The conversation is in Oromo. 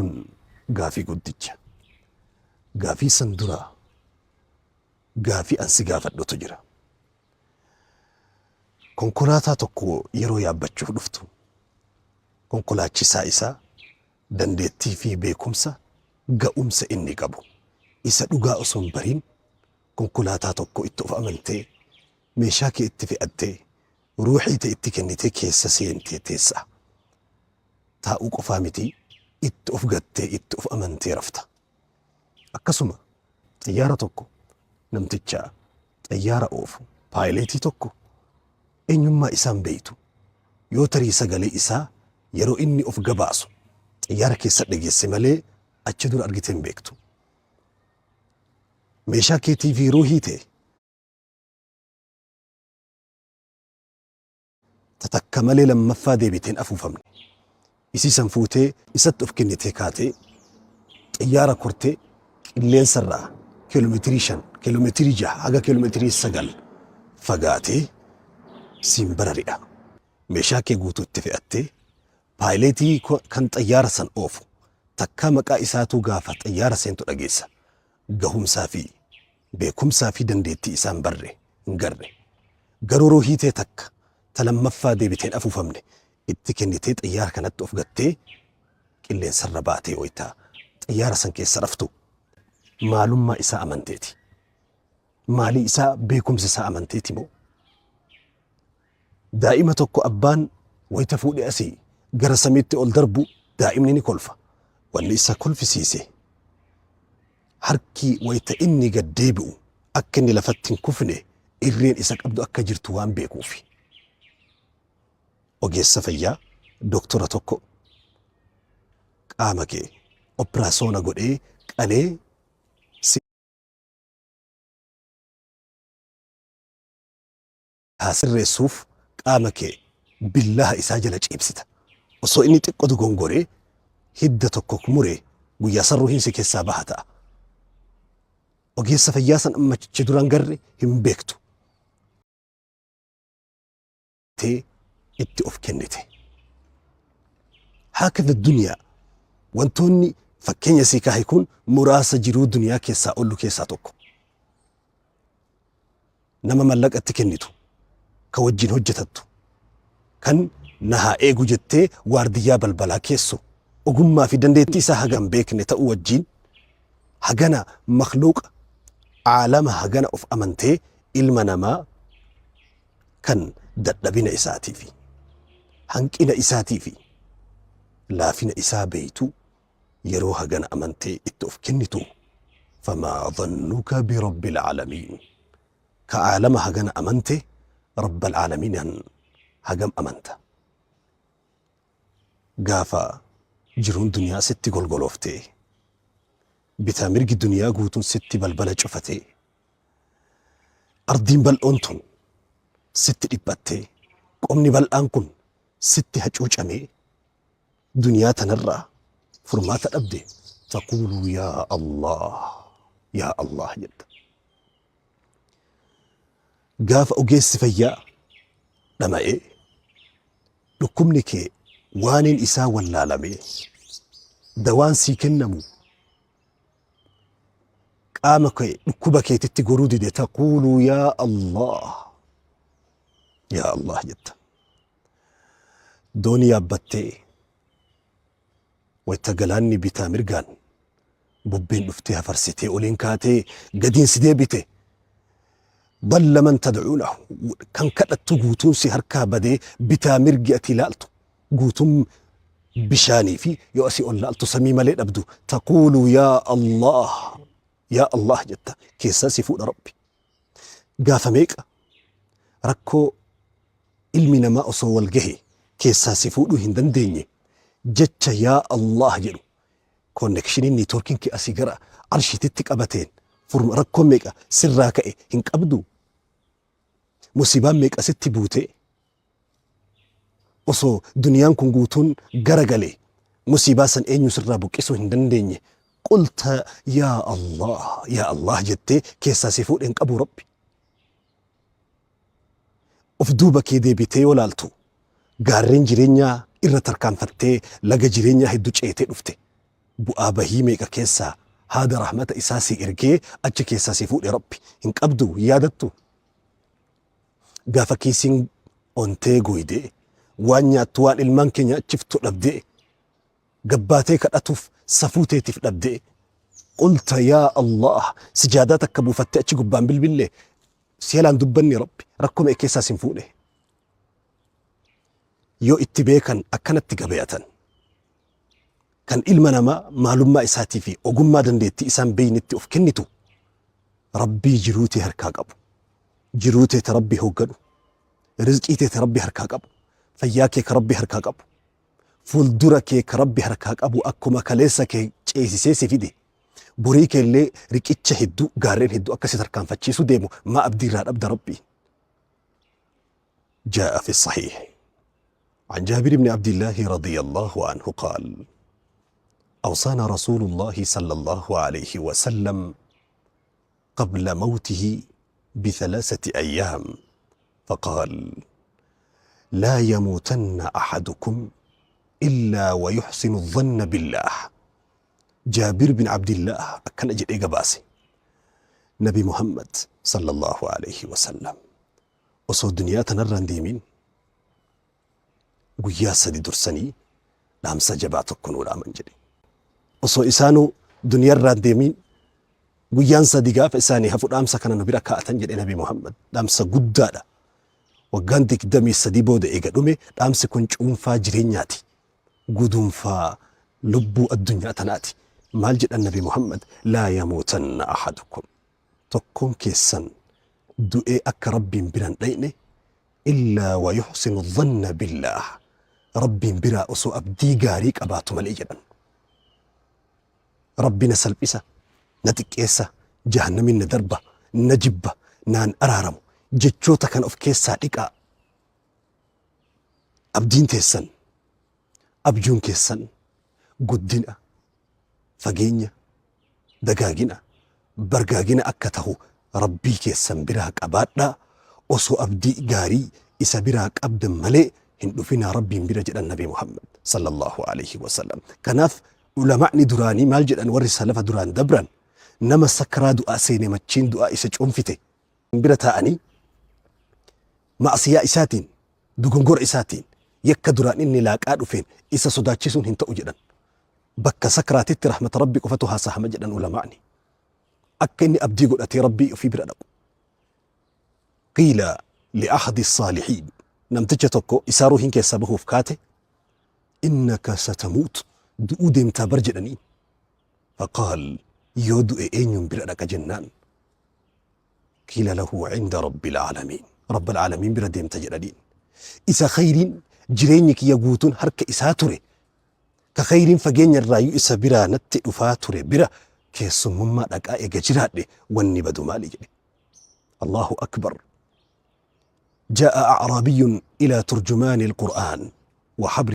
Kun gaafii guddicha. Gaafii san dura gaafii an si gaafadhutu jira. Konkolaataa tokko yeroo yaabbachuuf dhuftu konkolaachisaa isaa dandeettii fi beekumsa ga'umsa inni qabu isa dhugaa osoo hin bariin konkolaataa tokko itti of amantee meeshaa kee itti fe'attee ruuhii tee itti kennitee keessa seentee teessa. Taa'uu qofaa miti itti of gattee itti of amantee rafta. Akkasuma xayyaara tokko namticha xayyaara oofu paayileetii tokko eenyummaa isaa hin beektu. Yoo tarii sagalee isaa yeroo inni of gabaasu xayyaara keessa dhageesse malee achi dura argitee hin beektu. Meeshaa keetii fi ruuhii tee ta takka malee lammaffaa deebitee hin afuufamne. Isii san fuutee isatti of kennitee kaatee xiyyaara kortee qilleensa irraa kiiloomeetirii 5, kiiloomeetirii 6 haga kiiloomeetirii 9 fagaatee siin barari'a. Meeshaa kee guutuu itti fe'attee paayileetii kan xayyaara san oofu takkaa maqaa isaatuu gaafa xayyaara seentu dhageessa. Gahumsaa fi beekumsaa fi dandeettii isaa hin barre, hin garre. Garuu ruuhii tee takka ta lammaffaa deebitee hin afuufamne itti kennitee xayyaara kanatti of gattee qilleensarra baatee wayta xayyaara san keessa raftu maalummaa isaa amanteeti. Maalii isaa beekumsa isaa amanteeti moo? Daa'ima tokko abbaan wayta fuudhee asii gara samiitti ol darbu daa'imni ni kolfa. Wanni isa kolfisiise harki wayta inni gad deebi'u akka inni lafatti hin kufne irreen isa qabdu akka jirtu waan beekuufi. Ogeessa fayyaa doktora tokko qaama kee opiraasoona godhee qalee si haa sirreessuuf qaama kee billaha isaa jala ciibsita. Osoo inni xiqqo dogongoree hidda tokko mure guyyaa san ruuhiin si keessaa baha ta'a. Ogeessa fayyaa san amma achi dura hin garre hin beektu. Tee itti of kennite. Haakadha duniyaa wantoonni fakkeenya sii kaahe kun muraasa jiruu duniyaa keessaa ollu keessaa tokko. Nama mallaqa itti kennitu, ka wajjin hojjetattu, kan na haa eegu jettee waardiyyaa balbalaa keessu, ogummaa fi dandeettii isaa haga hin beekne ta'uu wajjin hagana makhluuqa aalama hagana of amantee ilma namaa kan dadhabina isaatii fi hanqina isaatii fi laafina isaa beeytu yeroo hagana amantee itti of kennitu famaa dhannuka birabbil aalamiin ka aalama hagana amante rabbal aalamiin hagam amanta gaafa jiruun duniyaa sitti golgolooftee bitaa mirgi duniyaa guutuun sitti balbala cufatee ardiin bal'oon tun sitti dhiphattee qomni bal'aan kun sitti hacuucamee duniyaa tanarraa furmaata dhabde taquulu yaa Allah yaa Allah jetta. Gaafa ogeessi fayyaa dhama'ee dhukkubni kee waaniin isaa wallaalamee dawaan sii kennamu qaama kee dhukkuba keetitti goruu dide taquulu yaa Allah yaa Allah jetta. Doonii yaabbattee wayta galaanni bitaa mirgaan bubbeen dhuftee hafarsitee oliin kaatee gadiin si deebite dalla man tadcuunahu kan kadhattu guutuun si harkaa badee bitaa mirgi ati ilaaltu guutuun bishaanii fi yoo asii ol laaltu samii malee dhabdu taquulu yaa Allah yaa Allah jetta keessaa si fuudha Rabbi. Gaafa meeqa rakkoo ilmi namaa osoo wal gahe keessaa si fuudhuu hin dandeenye jecha yaa Allah jedhu koonnekshiniin niitoorkiin kee asii gara arshiititti qabateen furma rakkoon meeqa sirraa ka'e hin qabdu musiibaan meeqa sitti buutee osoo duniyaan kun guutuun gara galee musiibaa san eenyu sirraa buqqisuu hin dandeenye qulta yaa Allah yaa Allah jettee keessaa si fuudhe hin qabu Rabbi. Of duuba kee deebitee yoo laaltu gaarreen jireenyaa irra tarkaanfattee laga jireenyaa hedduu ceetee dhufte. Bu'aa bahii meeqa keessaa haada rahmata isaa si ergee achi keessaa si fuudhe Rabbi. Hin qabdu hin yaadattu? Gaafa kiisiin ontee goydee waan nyaattu waan ilmaan kee nyaachiftu dhabdee gabbaatee kadhatuuf safuu teetiif dhabdee qulta yaa Allah sijaadaa takka buufattee achi gubbaan bilbille si jalaan dubbanni Rabbi rakkoo meeqa keessaa sin fuudhe. Yoo itti beekan akkanatti gabayatan. Kan ilma namaa maalummaa isaatii fi ogummaa dandeettii isaan beeynetti of kennitu Rabbii jiruu tee harkaa qabu. Jiruu tee ta Rabbi hoogganu. Rizqii tee ta Rabbi harkaa qabu. Fayyaa kee ka Rabbi harkaa qabu. Fuuldura kee ka Rabbi harkaa qabu akkuma kaleessa kee ceesisee si fide. Borii kee illee riqicha hedduu gaarreen hedduu akka si tarkaanfachiisuu deemu maa abdii irraa dhabda Rabbii. جاء في الصحيح عن جابر بن عبد الله رضي الله عنه قال: أوصانا رسول الله صلى الله عليه وسلم قبل موته بثلاثة أيام، فقال: لا يموتن أحدكم إلا ويحسن الظن بالله. Jaabir bin Abdillaah akkana jedhee gabaase. Nabi Muhammad sallallahu alayhi wa sallam osoo duniyaa tanarra hin deemin guyyaa sadi dursanii dhaamsa jabaa tokko nuu dhaaman jedhe. Osoo isaanuu duniyarraa hin deemin guyyaan sadi gaafa isaanii hafu dhaamsa kana nu bira kaa'atan jedhe Nabi Muhammad. Dhaamsa guddaadha. Waggaan 23 booda eega dhume dhaamsi kun cuunfaa jireenyaati. Guduunfaa lubbuu addunyaa tanaati. Maal jedhan Nabi Muhammad? Laa yamuutanna ahadukum. Tokkoon keessan du'ee akka Rabbiin bira hin dhayne illaa wa yuhsinu dhanna billaah. Rabbiin biraa osoo abdii gaarii qabaatu malee jedhan. Rabbi na salphisa, na xiqqeessa, jahannamin na darba, na jibba, naan araaramu. Jechoota kana of keessaa dhiqaa. Abdiin teessan, abjuun keessan guddina, fageenya, dagaagina, bargaagina akka tahu Rabbii keessan biraa qabaadhaa, osoo abdii gaarii isa biraa qabdan malee hin dhufinaa Rabbiin bira jedhan Nabi Muhammad sallallahu alaihi wasallam. Kanaaf ulama'ni duraanii maal jedhan warri salafa duraan dabran nama sakraa du'aa seene machiin du'aa isa cuunfite bira taa'anii ma'asiyaa isaatiin, dogongora isaatiin, yakka duraan inni laaqaa dhufeen isa sodaachisuun hin ta'u jedhan. Bakka sakraatitti rahmata Rabbi qofatu haasahama jedhan ulamaa'ni. Akka inni abdii godhatee Rabbii ofii bira dhaqu. Qiila li'ahadi saalihiin namticha tokko isaa ruuhiin keessaa bahuuf kaate innaka satamuut du'uu deemtaa bar jedhaniin. Faqaal yoo du'e eenyuun bira dhaqa jennaan. Qiila lahu cinda rabbil aalamiin. Rabbal aalamiin bira deemta jedhaniin. Isa khayriin jireenyi kiyya guutuun harka isaa ture. Ka khayriin fageenya irraayyuu isa biraa natti dhufaa ture bira keessummummaa dhaqaa eega jiraadhe wanni badu maali jedhe. Allahu akbar. Jaa'a a'raabiyyun ilaa turjumaani al-Qur'aan wa habri.